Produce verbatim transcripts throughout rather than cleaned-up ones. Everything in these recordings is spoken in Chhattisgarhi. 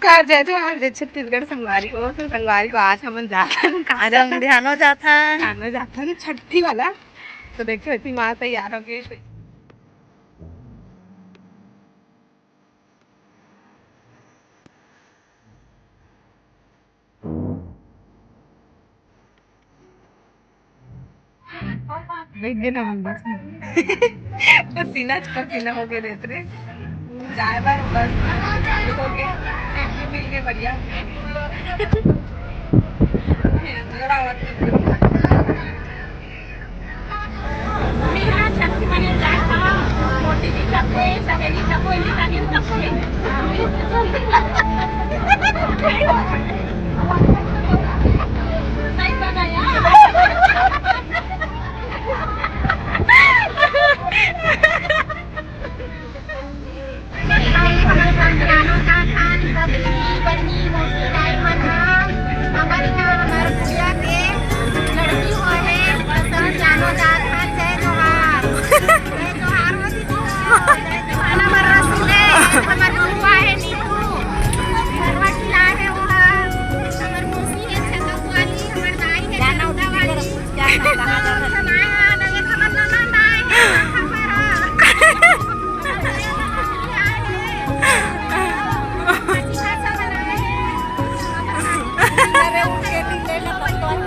कर जय जोहार, जय छत्तीसगढ़ संगवारी हो। तो संगवारी हो, आज हमन जाथन, कहाँ आज हम जाथन? ध्यानो जाथन। ध्यानो जाथन, छट्ठी वाला। तो देखो, इतनी माँ तैयार हो गई। देख देना मन बस। पसीना पसीना हो गए रहते रे। जाए बार बस। रुको के। मिल गए बढ़िया। मेरा वक्त।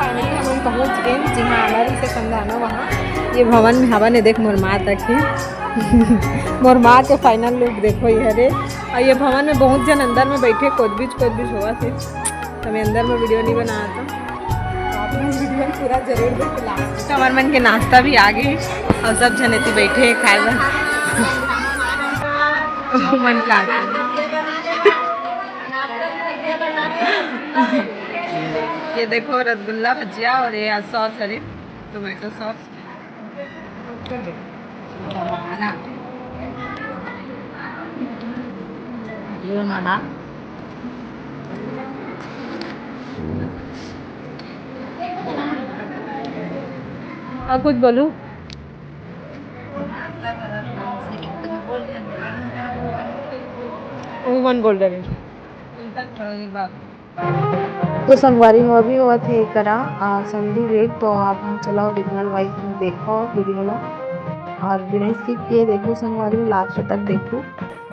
Finally हमन पहुंच गए, जिहाँ आना रहिसे संधाना वहाँ। ये भवन में हवन है, देख मोर माँ तक ही। मोर माँ के final look देखो ये हरे। और ये भवन में बहुत जन अंदर में बैठे, कोदबिच कोदबिच होवत हे, तो मैं अंदर में video नहीं बनाया था। आप लोग video पूरा जरूर देख last तक। हमर मन के नाश्ता भी आ गए और सब जन एती बैठे हैं खाए बर। मन का ये देखो रसगुल्ला, भजिया और ये sauce हरी, tomato sauce। ये हमारा और कुछ बोलूं? वो मन बोल रहे हैं। तो संगवारी हो, अभी होवत हे एकरा, आ, संधि वेद। तो आप मन चलो original voice में देखो video ला, और बिना skip किए देखो संगवारी, last तक देखो,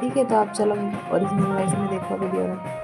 ठीक है? तो आप चलो original voice में देखो video ला।